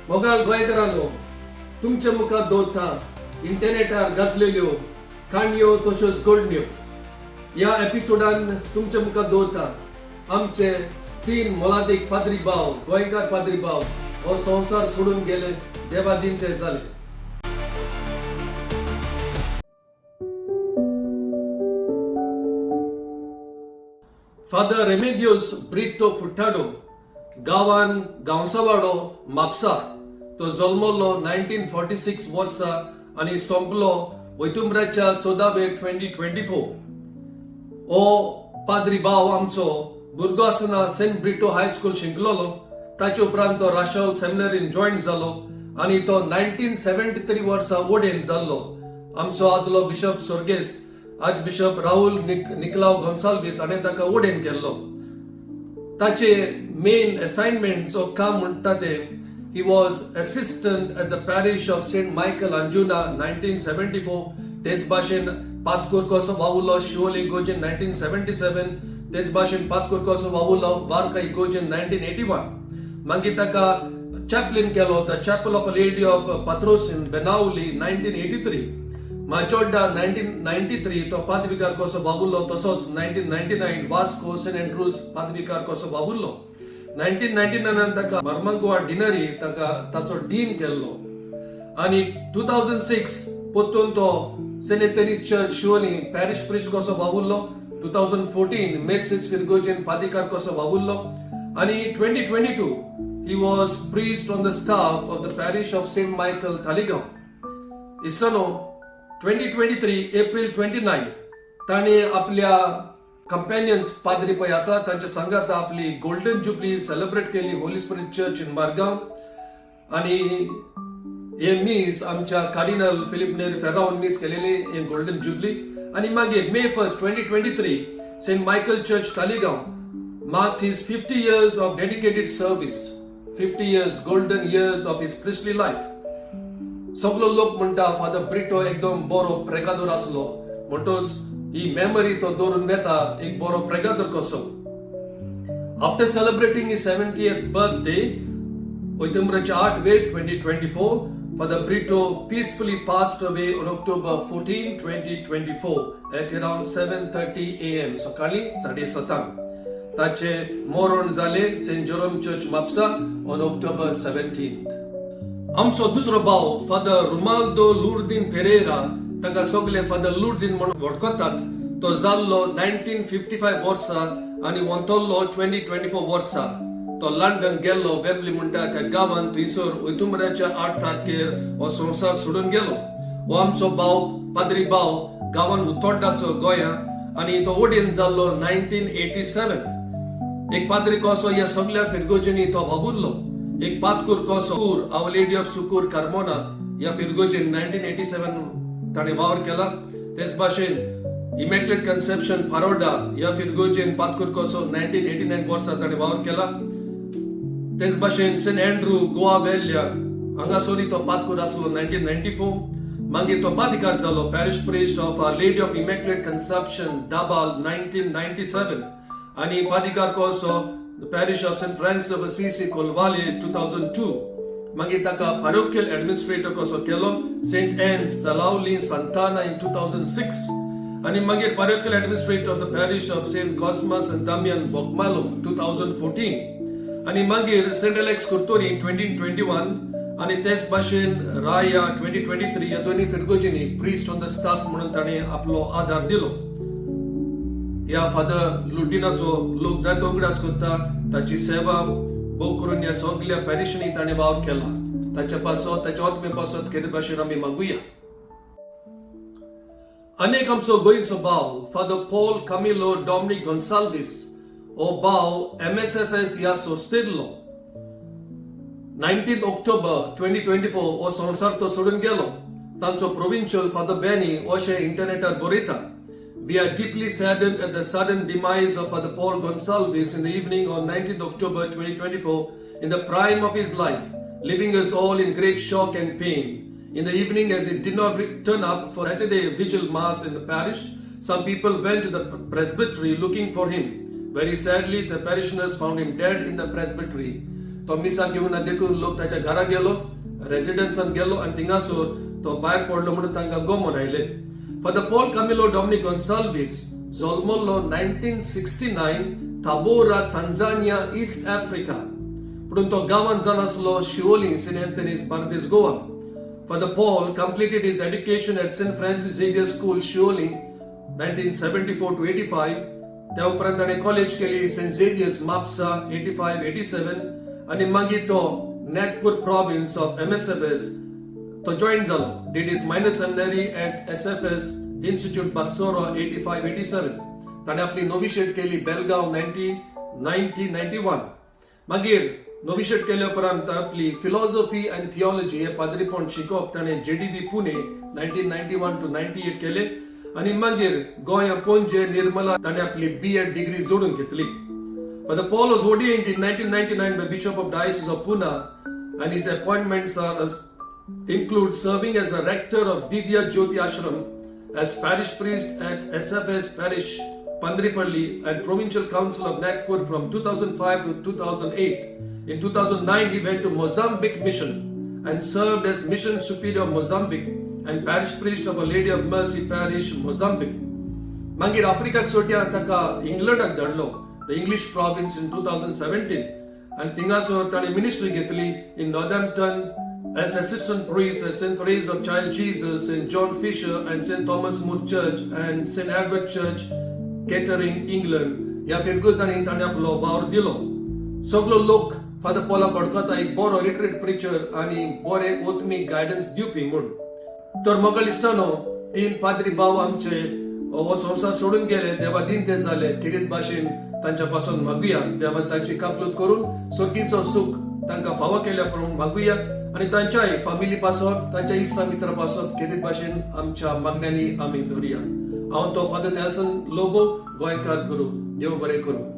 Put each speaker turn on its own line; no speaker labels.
मोगाळ गोंयकारांनो, तुमच्या मुखार दवरता इंटरनेटार गाजलेल्यो काणयो तश्योच घडण्यो. ह्या एपिसोडान तुमच्या मुखार दवरता आमचे तीन मोलादीक पाद्री भाव, गोंयकार पाद्री भाव हो संवसार सोडून गेले, देवाधीन ते जाले. फादर रेमेदियोस ब्रिटो फुट्टाडो, गांवान गांवसावाडो, म्हापसा. तो जल्मलो 1946 वर्सा आनी सोंपलो वैतुंबराच्या 14 वे 2024. हो पाद्री भाव आमचो भुरगो आसतना सेंट ब्रिटो हायस्कूल शिकलोलो. ताचे उपरांत तो राशोल सेमिनरीन जॉयन जालो आनी तो 1973 वर्सा ओडेन जाल्लो. आमचो आदलो बिशप स्वर्गेस्त आर्च बिशप राहुल निकलाव गोन्साल्वीस हाणें ताका ओडेन केल्लो. ताचे मेन असायनमेंट काम म्हणटा ते, he was assistant at the parish of Saint Michael, Anjuna, 1974. तेच भाशेन पातकूर कसो वावुरलो शिवोली इगर्जेन 1977. तेच भाशेन पातकूर कसो वावुरलो वार्का इगर्जेन 1981. मागीर ताका चॅपलिन केलो the Chapel of Lady of Patrocinio, Benaulim, 1983. Majorda 1993 तो पादविकार कसो वावुरलो. तसोच 1999 वास्को सेंट एंड्रूज पादविकार कसो वावुरलो. 1999 ताका मर्मागोवा डिनरी ताका ताचो डीन केल्लो आनी 2006 परतून तो Saint Anthony's church, Siolim parish priest कसो वावुरलो. 2014 मेर्सिस फिरगोजेन पादिकार कसो वावुरलो आनी 2022 he was priest on the staff of the parish of Saint Michael, Taleigao. इस्टानो, 2023 April 29 ताणें आपल्या कंपेनियन्स पाद्री पळय आसा तांच्या सांगाता आपली गोल्डन जुबली सेलिब्रेट केली Holi spirit church in Margao. आणि हे मीस आमच्या कार्डिनल फिलिप नेरी फेरावन मीस केलेली हे गोल्डन जुबली. आणि मागीर May 1, 2023, Saint Michael Church, Taleigao marked his 50 years of dedicated service, 50 years, golden years of his priestly life. सगलो लोक म्हणटा, फादर ब्रिटो एकदम बरो प्रेगादोर आसलो. म्हणटोच ही मेमरी तो दवरून वेता एक बरो प्रेगादोर कसो. After celebrating his 70th birthday, ओयतंबराच्या 8 way 2024, Father Brito peacefully passed away on October 14, 2024 at around 7:30 a.m., सकाळी 7:30 तांक ताचे मरण जाले Saint Jerome church, Mapusa on October 17. आमचो दुसरो भाव फादर रुमाल्दो लुर्दीन पेरेरा, ताका सगळे फादर लुर्दीन म्हणून वळखतात. तो जाल्लो 1955 वर्सा आनी वंतल्लो 2024 वर्सा. तो लंडन गेल्लो, वेम्बली म्हणटा त्या गांवांत. थंयसर ओयतुंबराच्या 8 तारखेर हो संवसार सोडून गेलो. हो आमचो भाव, पाद्री भाव, गांवान उतोड्डाचो, गोंया आनी तो ओडीन जाल्लो 1987. एक पाद्री कसो ह्या सगळ्या फिरगोजींनी तो वावुरलो. एक पातकूर कसो our lady of Sukur, Carmona ह्या फिरगोजीन 1987 ताणें वावर केला. तेच भाशेन इमॅक्युलेट कन्सेप्शन, फारोडा ह्या फिरगोजीन पातकूर कसो 1989 वर्सा ताणें वावर केला. तेच भाशेन सेंट अँड्रू, गोवा वेल्ल्या हांगासरूय तो पातकूर आसलो 1994. मागीर तो पादिकार जालो, parish priest of Lady of Immaculate Conception, Dabal, 1997 आनी पादिकार कसो the parish of Saint Francis of Assisi, Colvale, 2002. मागीर ताका पारोकियल एडमिनिस्ट्रेटर कसो केलो सेंट एन्स, तलावली, सांताना इन 2006 आनी मागीर parochial administrator of the parish of Saint Cosmas and Damian, Bogmalo, 2014 आनी मागीर सेंट एलेक्स, कुर्तोरी, 2021 आनी तेच भाशेन राया 2023 ह्या दोन्ही फिरगोजींनी प्रिस्ट ऑन the staff म्हणून ताणें आपलो आधार दिलो. ह्या फादर लुडिनाचो लोक जायतो उगडास करता. ताची सेवा भोव करून ह्या सगल्या पॅरिशांनी ताणें वावर केला. ताच्या पासत, ताच्या आत्मे पासत केरे भाशेन आमी मागुया. अनेक आमचो गोंयचो भाव father Paul Camillo Dominic Gonsalves. हो भाव एमएसएफएस ह्या संस्थेंतलो. 19 ऑक्टोबर 2024 हो संवसार तो सोडून गेलो. तांचो प्रोविन्शियल फादर बॅनी अशें इंटरनेटार बरयता, "We are deeply saddened at the sudden demise of Father Paul Gonsalves in the evening on 19th October 2024 in the prime of his life, leaving us all in great shock and pain. In the evening, as he did not turn up for Saturday vigil mass in the parish, some people went to the presbytery looking for him. Very sadly, the parishioners found him dead in the presbytery." तो मिसाक येवना देखून लोक ताच्या घरा गेलो, रेजिडन्सान गेलो आनी थिंगासर तो भायर पडलो म्हणून तांकां गोमोन आयले. Father Paul Camillo Dominic Gonsalves जल्मल्लो 1969, ताबोरा, तांजानिया, ईस्ट आफ्रिका. पूण तो गांवांत जावन आसलो Siolim, Saint Anthony's, Bardez, Goa. Father Paul completed his education at St. Francis Xavier School, Siolim, 1974 to 85. त्या उपरांत ताणें कॉलेज केली सेंट झेवियर्स, म्हापसा, 85-87 आनी मागीर तो नागपूर province of MSFS तो जॉईन जालो. Did his minor seminary at SFS Institute, Basora, 85-87. ताणें आपली नोविशेट केली बेलगांव, 1990-91. मागीर नोविशेट केल्या उपरांत आपली फिलॉसॉफी आनी थिओलॉजी हे पाद्रीपण शिकोवप ताणें जेडीबी पुणे, 1991 to 98 केले आनी मागीर गोंया पणजे निर्मला ताणें आपली बी एड डिग्री जोडून घेतली. Father Paul was ordained in 1999 by Bishop of Diocese of Pune, and his appointments are include serving as a rector of Divya Jyoti Ashram, as parish priest at SFS Parish, Pandripalli, and Provincial Council of Nagpur from 2005 to 2008. In 2009, he went to Mozambique Mission and served as Mission Superior of Mozambique and parish priest of Our Lady of Mercy Parish, Mozambique. मागीर आफ्रिकाक सोडयान ताका इंग्लंडाक धाडलो, the English province, in 2017 आनी थिंगासर ताणें ministry घेतली in Northampton as assistant priest at St. Therese of Child Jesus, St. John Fisher and St. Thomas More Church and St. Edward Church, Kettering, England. ह्या फिरगुजांनी ताणें आपलो वावर दिलो. सगलो लोक फादर पॉलाक वळखता एक बरो रिट्रीट प्रिचर आनी बरे आत्मीक गायडन्स दिवपी म्हूण. तर मोगाळ इश्टानो, तीन पाद्री भाव आमचे हो संवसार सोडून गेले, देवाधीन ते जाले. खेरीत भाशेन तांच्या पासून मागुया, देवान तांची काबलूत करून सर्गीचो सुख तांकां फावो केल्या प्रमाण मागुया आनी तांच्याय फामिली पासत, तांच्या इश्टा मित्रा पासत खेरीत भाशेन आमच्या मागण्यांनी आमी धरुया. हांव तो फादर नेल्सन लोबो, गोंयकार गुरू. देव बरें करूं.